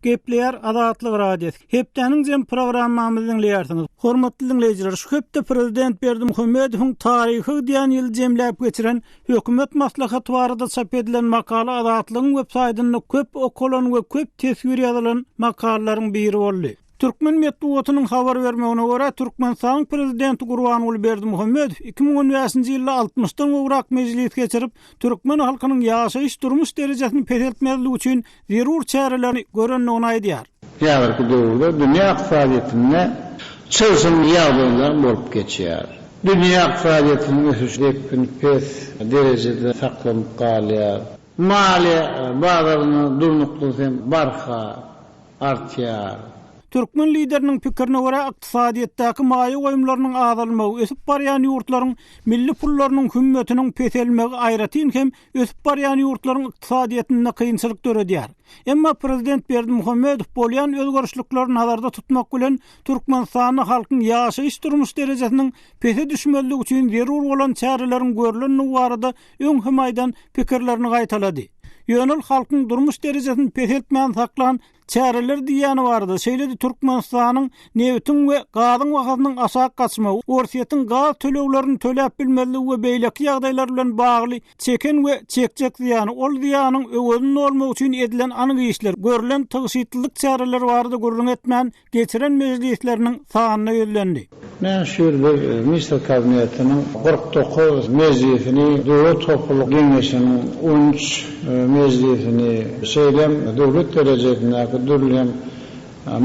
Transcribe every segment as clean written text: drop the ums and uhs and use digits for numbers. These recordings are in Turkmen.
Gepleýär Azatlyk Radiosy. Hepdäniň jem programmamyzy diňleýärsiňiz. Hormatly diňleýjiler, şu hepde Prezident Berdimuhamedowyň taryhy gidýän ýyly jemläp geçiren hökümet maslahaty barada çap edilen makala Azatlygyň web saýtynda köp okalan we köp teswir ýazylan makalalaryň biri boldy. Türkmen metbugatynyň habar bermegine görä, Türkmenistanyň Prezidenti Gurbanguly Berdimuhamedow 2015-nji ýylda altmyşdan gowrak mejlis geçirip, türkmen halkynyň ýaşaýyş-durmuş derejesini peseltmezlik üçin zerur çäreleri görendigini aýdýar. Häzirki döwürde dünýä ykdysadyýetinde çylşyrymly ýagdaýlar bolup geçýär. Dünýä ykdysadyýetiniň ösüş depgini pes derejede saklanyp galýar. Maliýe bazarynda durnuklylyk hem barha artýar. Türkmen Lideriniň pikirine görä, ykdysadyýetdäki maýa goýumlarynyň azalmagy, ösüp barýan ýurtlaryň milli pullarynyň hümmetiniň peselmegi aýratyn hem ösüp barýan ýurtlaryň ykdysadyýetinde kynçylyk döredýär. Emma prezident Berdimuhamedow bolýan özgerişlikleri nazarda tutmak bilen, Türkmenistanda halkyň ýaşaýyş-durmuş derejesiniň pese düşmezligi üçin zerur bolan çäreleriň görlendigi barada öň hem aýdan pikirlerini gaýtalady. Ýöne ol halkyň durmuş derejesini peseltmän saklan çäreler diýýäni barada, şeýle-de Türkmenistanyň nebitiň we gazyň bahasynyň aşak gaçmagy, Orsýetiň gaz töleglerini töläp bilmezligi we beýleki ýagdaýlar bilen bagly çeken we çekjek zyýany, ol zyýanyň öwezini dolmak üçin edilen anyk işler, görlen tygşytlylyk çäreleri barada gürrüň etmän, geçiren mejlisleriniň sanyna ýüzlendi. Men şu ýyl biz Ministrler Kabinetiniň 49 mejlisini, Döwlet howpsuzlyk geňeşiniň on üç mejlisini, şeýle hem döwlet derejesindäki dürli hem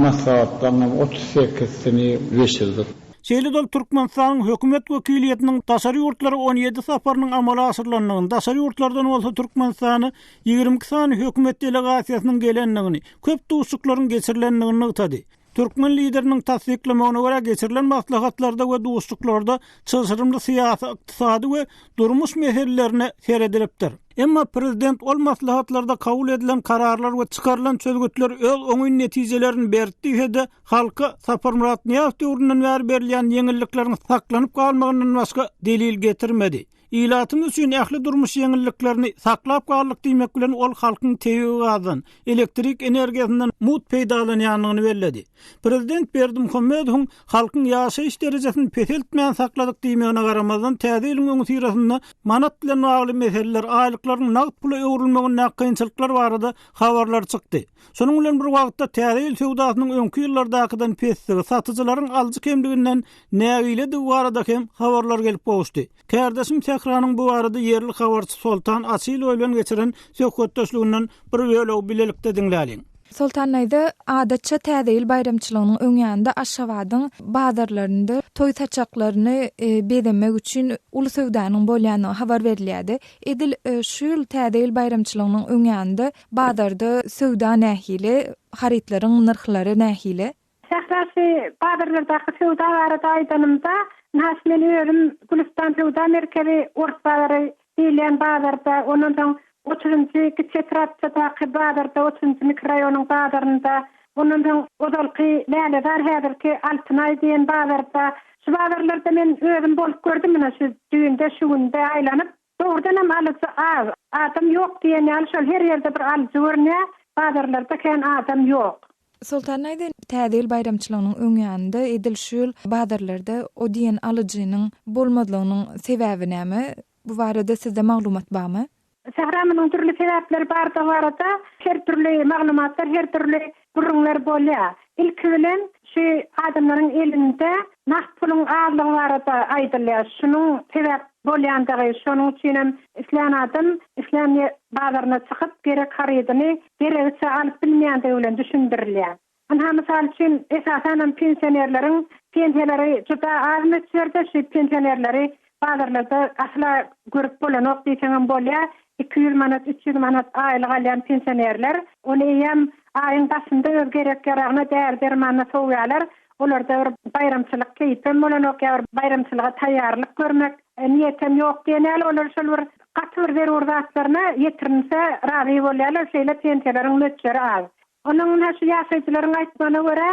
maslahatlaryň hem otuz sekizisini geçirdik. Şeýle-de ol Türkmenistanyň hökümet wekiliýetiniň daşary ýurtlara on ýedi saparynyň amala aşyrylandygyny, daşary ýurtlardan bolsa Türkmenistana 22 sany hökümet delegasiýasynyň gelendigini, köp duşuşyklaryň geçirilendigini nygtady. Türkmen Lideriniň tassyklamagyna görä, geçirilen maslahatlarda we duşuşyklarda çylşyrymly syýasy, ykdysady we durmuş meselelerine seredilipdir. Emma prezident ol maslahatlarda kabul edilen kararlar we çykarylan çözgütler öz oňyn netijelerini berdi diýse-de, halka Saparmyrat Nyýazow döwründen bäri berilýän ýeňillikleriň saklanyp galmagyndan başga delil getirmedi. Ilatymyz üçin ähli durmuş ýeňilliklerini saklap galdyk diýmek bilen ol halkyň tebigy gazdan, elektrik energiýasyndan mugt peýdalanýandygyny belledi. Prezident Berdimuhamedowyň halkyň ýaşaýyş derejesini peseltmän sakladyk diýmegine garamazdan täze ýylyň öňüsyrasynda manat bilen bagly meseleler, aýlyklaryň nagt pula öwrülmegindäki kynçylyklar barada habarlar çykdy. Şonuň bilen bir wagtda täze ýyl söwdasynyň öňki ýyllardakydan pesdigi, satyjylaryň alyjy kemliginden nägiledigi barada hem habarlar gelip gowuşdy. Kärdeşim Sähranyň bu barada ýerli habarçy Soltan Açylow bilen geçiren söhbetdeşliginden bir bölegi bilelikde diňläliň. Soltan daýza, adatça Täze ýyl baýramçylygynyň öň ýanynda Aşgabadyň bazarlarynda toý saçaklaryny bezemek üçin uly söwdanyň bolýandygy habar berilýärdi. Edil şu ýyl Täze ýyl baýramçylygynyň öň ýanynda bazarda söwda nähili, harytlaryň nyrhlary nähili? Sähra şu bazarlardaky söwda barada aýdanymda, ynha şu men özüm Gülüstan söwda merkezi, Ors bazary diýilýän bazarda, ondan soň otuzynjy kiçi etrapçadaky bazarda, otuzynjy mikroraýonyň bazarynda, ondan soň ozalky Lälezar häzirki Altynaý diýen bazarda, şu bazarlarda men özüm bolup gördüm ynha şu düýnde, şu günde aýlanyp. Dogrudanam alyjy az. Adam ýok diýen ýaly şol her ýerde bir alyjy görünýär, bazarlarda kän adam ýok. Soltan daýza, Täze ýyl baýramçylygynyň öň ýanynda edil şu ýyl bazarlarda o diýen alyjynyň bolmazlygynyň sebäbi näme? Bu barada sizde maglumat barmy? Sähra munuň dürli sebäpleri bardygy barada her dürli maglumatlar, her dürli gürrüňler bolýar. Ilki bilen şu adamlaryň elinde nagt puluň azlygy barada aýdylýar. Şunuň sebäp bolýandygy, şonuň üçinem islän adam islän bazaryna çykyp gerek harydyny geregiçe alyp bilmeýändigi bilen düşündirilýär. Ynha, mysal üçin, esasanam pensionerleriň pensiýalary juda az möçberde, şu pensionerleri bazarlarda asla görüp bolanok diýseňem bolýar. 200 manat, 300 manat aýlyk alýan pensionerler, ony eýýäm aýyň başynda öz gerek-ýaragyna, däri-dermanyna sowýarlar. Olarda bir baýramçylyk keýpem bolanok ýa bir baýramçylyga taýýarlyk görmek niýetem ýok diýen ýaly, olar şol bir gaty bir zerur zatlaryna ýetirinse razy bolýarlar, şeýle pensiýalaryň möçberi az. Onuň ynha şu ýaşaýjylaryň aýtmagyna görä,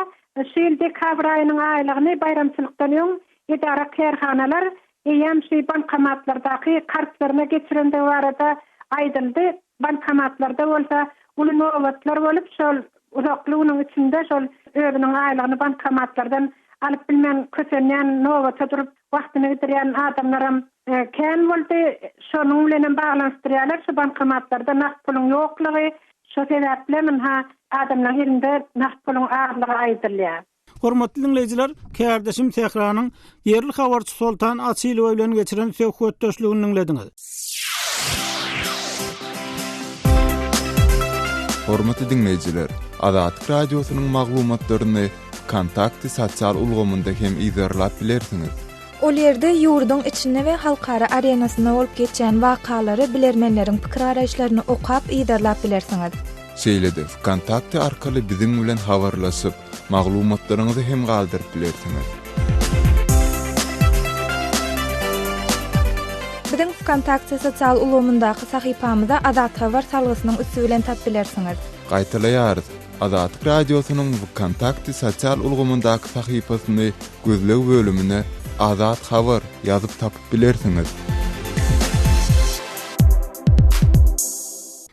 şu ýyl dekabr aýynyň aýlygyny baýramçylykdan öň edara-kärhanalar eýýäm şu bankomatlardaky kartlaryna geçirendigi barada aýdyldy. Bankomatlarda bolsa uly nobatlar bolup, şol. Uzakly günüň içinde şol özüniň aýlygyny bankomatlardan alyp bilmän kösenýän, nobata durup wagtyny gidirýän adamlaram kän boldy. Şonuň bilenem baglanyşdyrýarlar şu bankomatlarda nagt puluň ýoklugy. Şo sebäplem ynha adamlaryň elinde nagt puluň azlygy aýdylýar. Hormatly diňleýjiler, kärdeşim Sähranyň ýerli habarçy Soltan Açylowa bilen geçiren söhbetdeşligini diňlediňiz. Hormatly diňleýjiler, Azatlyk Radiosynyň maglumatlaryny Wkontakte sosial ulgamynda hem yzarlap bilersiňiz. Ol ýerde ýurduň içinde we halkara arenasynda bolup geçýän wakalary, bilermenleriň pikir-garaýyşlaryny okap, yzarlap bilersiňiz. Şeýle-de Wkontakte arkaly biziň bilen habarlaşyp, maglumatlaryňyzy hem galdyryp bilersiňiz. Biziň Wkontakte sosial ulgamyndaky sahypamyza Azathabar salgysynyň üsti bilen tap bilersiňiz. Gaýtalaýarys, Azatlyk Radiosynyň Wkontakte sosial ulgamyndaky sahypasyny gözleg bölümine Azat Habar ýazyp tapyp bilersiňiz.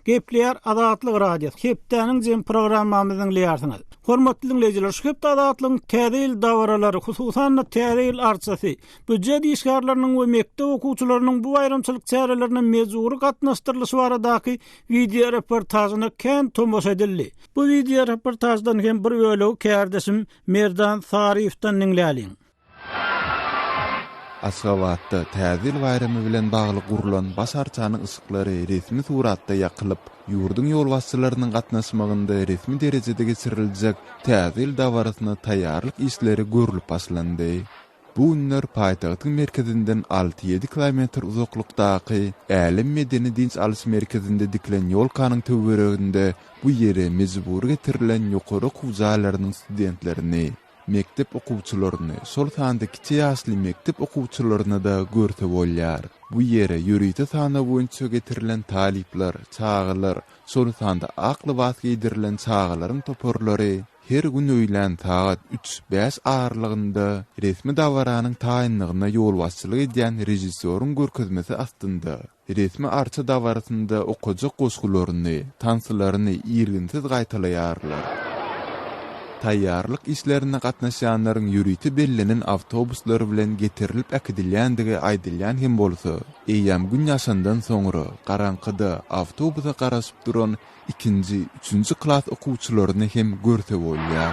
Gepleýär Azatlyk Radiosy, hepdäniň jem programmamyzy diňleýärsiňiz. Hormatly diňleýjiler, şu hepde Azatlygyň Täze ýyl dabaralary, hususan-da Täze ýyl arçasy, býujet işgärleriniň we mekdep okuwçylarynyň bu baýramçylyk çärelerine mejbury gatnaşdyrylyşy baradaky wideoreportažyna kän tomaşa edildi. Bu wideoreportaždan hem bir bölegi kärdeşim Merdan Saryýewden diňläliň. Aşgabatda Täze ýyl baýramy bilen bagly gurlan baş arçanyň yşyklary resmi suratda ýakylyp, ýurduň ýolbaşçylarynyň gatnaşmagynda resmi derejede geçiriljek Täze ýyl dabarasyna taýýarlyk işleri görlüp başlandy. Bu günler paýtagtyň merkezinden alty-ýedi kilometr uzaklykdaky Älem medeni-dynç alyş merkezinde dikilen ýolkanyň töwereginde bu ýere mejbury getirilen ýokary okuw jaýlarynyň studentlerini, mekdep okuwçylaryny, şol sanda kiçi ýaşly mekdep okuwçylaryny-da görse bolýar. Bu ýere ýörite sanaw boýunça getirilen talyplar, çagalar, şol sanda ak lybas geýdirilen çagalaryň toparlary her gün öýlän sagat üç, bäş aralygynda resmi dabaranyň taýynlygyna ýolbaşçylyk edýän režissýoryň görkezmesi astynda resmi arça dabarasynda okajak goşgularyny, tanslaryny irginsiz gaýtalaýarlar. Taýýarlyk işlerine gatnaşýanlaryň ýörite bellenen awtobuslar bilen getirilip äkidilýändigi aýdylýan hem bolsa, eýýäm Gün ýaşandan soňra, garaňkyda awtobusa garaşyp duran ikinji, üçünji klas okuwçylaryny hem görse bolýar.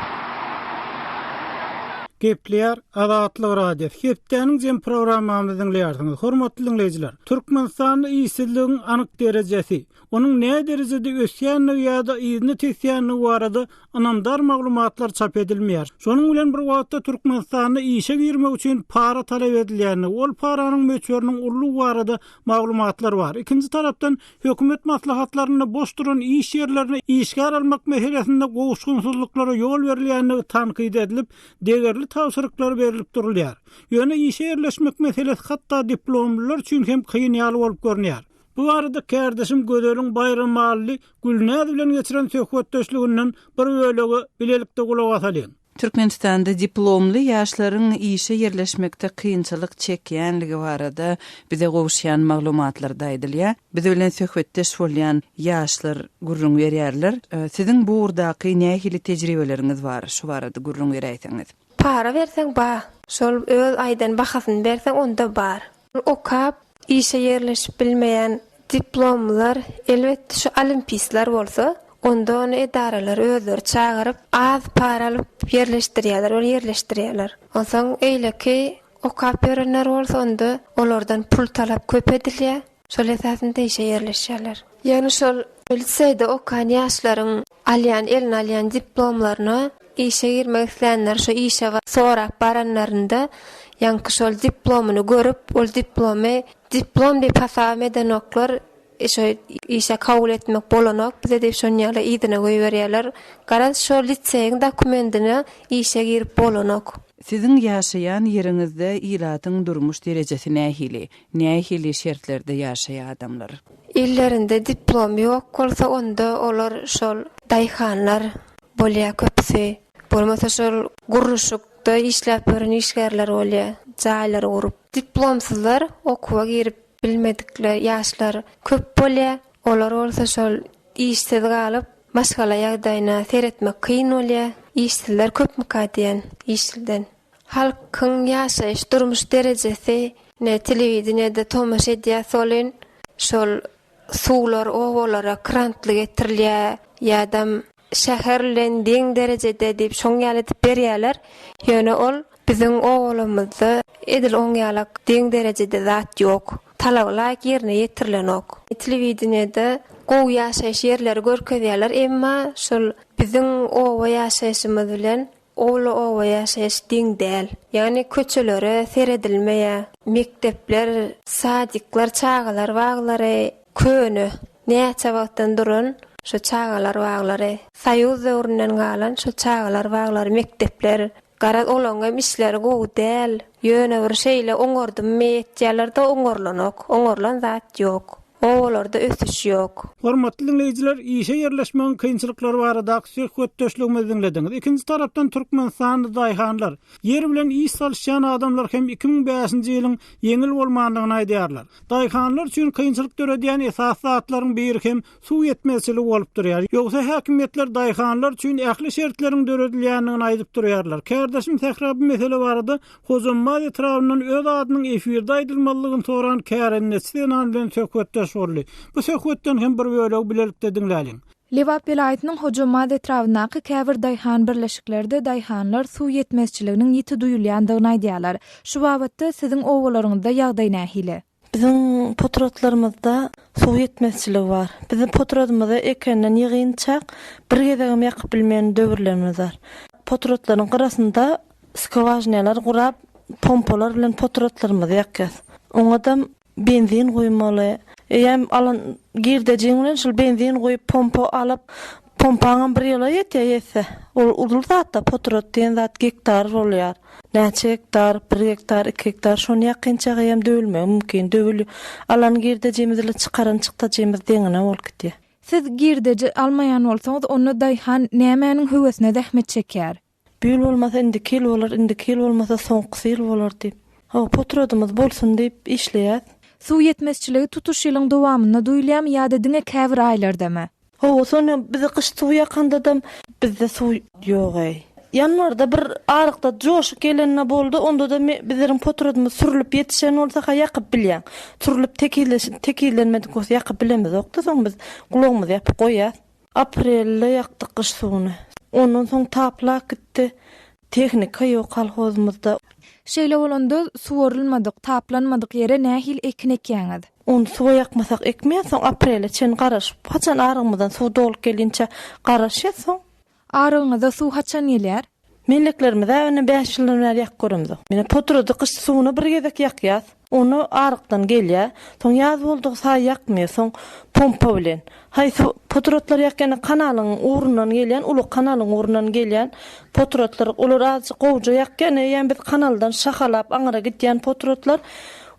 Gepleýär Azatlyk Radiosy, Hepdäniň jem programmamyzy diňleýärsiňiz. Hormatly diňleýjiler, Türkmenistanda işsizligiň anyk derejesi, onuň näderejede ösýändigi ýa-da yzyna tesýändigi barada ynamdar maglumatlar çap edilmeýär. Şonuň bilen bir wagtda Türkmenistanda işe girmek üçin para talap edilýändigi, ol paranyň möçberiniň ululygy barada maglumatlar bar. Ikinji tarapdan, hökümet maslahatlarynda boş duran iş ýerlerine işgär almak meselesinde gowuşgynsyzlyklara ýol berilýändigi tankyt edilip, degerli tabşyryklar berlip durulýar. Ýöne işe ýerleşmek meselesi hatda diplomlylar üçin hem kyn ýaly bolup görünýär. Bu barada kärdeşim Gözeliň Baýramally Gülnäz bilen geçiren söhbetdeşliginden bir bölege bilelikde gulak asalyň. Türkmenistanda diplomly ýaşlaryň işe ýerleşmekde kynçylyk çekýänligi barada bize gowuşýan maglumatlarda aýdylýar. Biz bilen söhbetdeş bolýan ýaşlar gürrüň berýärler. Siziň bu ugurdaky nähili tejribeleriňiz bar? Şu barada gürrüň beräýseňiz. Para berseň ba. Şol öz aýdan bahasyny berseň onda bar. Okap, işe ýerleşip bilmeýän diplomlylar, elbetde şu olimpistler bolsa, onda ony edaralar özleri çagyryp, az para alyp ýerleşdirýärler, ony ýerleşdirýärler. Onsoň eýleki okap ýörenler bolsa onda olardan pul talap köp edilýär. Şol esasynda işe ýerleşýärler. Ýagny şol liseýde okan ýaşlaryň alýan eline alýan diplomlaryna işe girmek islänler şo işe sorap baranlarynda ýaňky şol diplomyny görüp ol diplomy diplom diýip hasabam edenoklar şo işe kabul etmek bolanok bize diýip şon ýaly yzyna goýberýärler. Garaz şo liseýiň dokumendine işe girip bolanok. Siziň ýaşaýan ýeriňizde ilatyň durmuş derejesi nähili? Nähili şertlerde ýaşaýar adamlar? Ellerinde diplom ýok bolsa onda olar şol daýhanlar bolýar köpüsi. Bolmasa şol gurluşykda işläp ýören işgärler bolýar, jaýlary gurup. Diplomsyzlar okuwa girip bilmedikler ýaşlar köp bolýar. Olar bolsa şol işsiz galyp. Maşgala ýagdaýyna seretmek kyn bolýar. Işsizler köpmüka diýen işsizden. Halkyň ýaşaýyş durmuş derejesi ne telewideniýede tomaşa edýäs welin şol suwlar obalara krantly getirilýär ýadam şäher bilen deň derejede diýip şoň ýaly edip berýärler. Ýöne ol biziň obalarymyzda edil oň ýalak deň derejede zat ýok. Talaba laýyk ýerine ýetirilenok. Telewideniýede gowy ýaşaýyş ýerleri görkezýärler emma şol biziň oba ýaşaýşymyz bilen Ola oba ýaşaýyş deň däl. Ýagny köçelere seredilmeýär. Mekdepler, sadikler, çagalar baglary köne, näçe wagtdan duran şo çagalar baglary. Soýuz döwründen galan şo çagalar baglary, mekdepler. Garaz olaň hem işleri gowy däl. Ýöne bir şeýle oňardymmy etýärler-de oňarlanok. Oňarlan zat ýok. Obalarda ösüş ýok. Hormatly diňleýjiler, işe ýerleşmegiň kynçylyklary baradaky söhbetdeşligimizi diňlediňiz. Ikinji tarapdan türkmenistanly daýhanlar, ýer bilen iş salyşýan adamlar hem 2005-nji ýylyň ýeňil bolmandygyny aýdýarlar. Daýhanlar üçin kynçylyk döredýän esasy zatlaryň biri hem suw ýetmezçiligi bolup durýar. Ýogsa häkimiýetler daýhanlar üçin ähli şertleriň döredilýändigini aýdyp durýarlar. Kärdeşim Sähra bu mesele barada Hojambaz etrabyndan öz adynyň efirde aýdylmazlygyny soran kärendeçi zenan bilen söhbetdeş boldy. Bu söhbetden hem bir bölegi bilelikde diňläliň. Lebap welaýatynyň Hojambaz etrabyndaky käbir daýhan birleşiklerde daýhanlar suw ýetmezçiliginiň ýiti duýulýandygyny aýdýarlar. Şu babatda siziň obalaryňyzda ýagdaý nähili? Biziň potratlarymyzda suw ýetmezçiligi bar. Biziň potratymyzy ekenden ýygynçak bir gezegem ýakyp bilmeýän döwürlerimiz bar. Potratlaryň gyrasynda skwažnýalar gurap, pompalar bilen potratlarymyzy ýakýas. Oňadam benzin guýmaly. Eýýäm alan girdejiň bilen şol benzin guýup, pompa alyp, pompaňam bir ýyla ýetýär ýetse. Ol uly zat-da, potrat diýen zat gektar bolýar. Näçe gektar, bir gektar, iki gektar, şony ýakynça hem döwülmegi mümkin. Döwül, alan girdejimiz ile çykaran çykdajymyz deňine bolup gidýär. Siz girdeji almaýan bolsaňyz, onda daýhan nämäniň höwesine zähmet çekýär? Bu ýyl bolmasa indiki ýyl bolar, indiki ýyl bolmasa soňkusy ýyl bolar diýip. Hawa, potradymyz bolsun diýip işleýäs. Suw ýetmezçiligi tutuş ýylyň dowamynda duýulýarmy ýa-da diňe käbir aýlardamy? Hawa, Sonýa, bizi gyş suw ýakandadam bizde suw ýog-eý. Ýanwarda bir arykda joşup gelende boldy, onda-da bizleriň potradymyz sürlüp ýetişen bolsa-ha ýakyp bilýäň. Sürlüp tekizlenmedik bolsa ýakyp bilemizok-da, soň biz gulagymyzy ýapyp goýýas. Aprelde ýakdyk gyş suwuny. Ondan soň taplap gitdi. Tehnika ýok kolhozymyzda. Şeýle bolanda, suwarylmadyk, taplanmadyk ýere nähili ekin ekýäňiz? Ony suwa ýakmasak ekmeýäs, soň aprele çen garaşyp, haçan arygymyzdan suw dolup gelinçä garaşýas soň. Arygyňyza suw haçan gelýär? Melleklerimiz-ä ine bäş ýyldan bäri ýakyp göremzok. Ine potrady gyş suwuna bir gezek ýakýas. Ony arykdan gelýär. Soň ýaz boldugy saýy ýakmaýar. Soň pompa bilen. Haýsy potratlar ýakýanda kanalyň ugrundan gelýän, uly kanalyň ugrundan gelýän potratlar, olar azajyk gowuja ýakýar. Ine eýýäm biz kanaldan şahalap aňyra gidýän potratlar,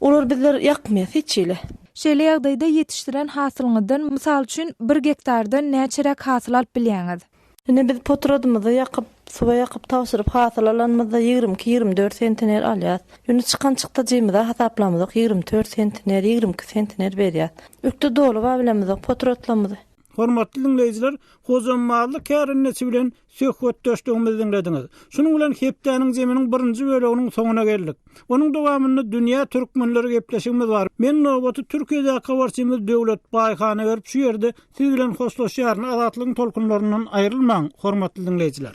olar bizler ýakmaýas hiç hili. Şeýle ýagdaýda ýetişdiren hasylyňyzdan, mysal üçin, bir gektardan näçeräk hasyl alyp bilýäňiz? Ine biz potradymyzy ýakyp, suwa ýakyp tabşyryp hasyl alanymyzda 22, 24 sentner alýas. Ýöne çykan çykdajymyza hasaplamyzok 24 sentner, 22 sentner berýäs. Ökde doly bar bilemizok potratlamyzy. Hormatly diňleýjiler, Hojambazly kärendeçi bilen söhbetdeşligimizi diňlediňiz. Şunuň bilen hepdäniň zeminiň birinji böleginiň soňuna geldik. Onuň dowamynda Dünýä türkmenleri gepleşigimiz bar. Men nobaty Türkiýedäki habarçymyz Döwlet Baýhana berip şu ýerde siz bilen hoşlaşýaryn. Azatlygyň tolkunlaryndan aýrylmaň, hormatly diňleýjiler.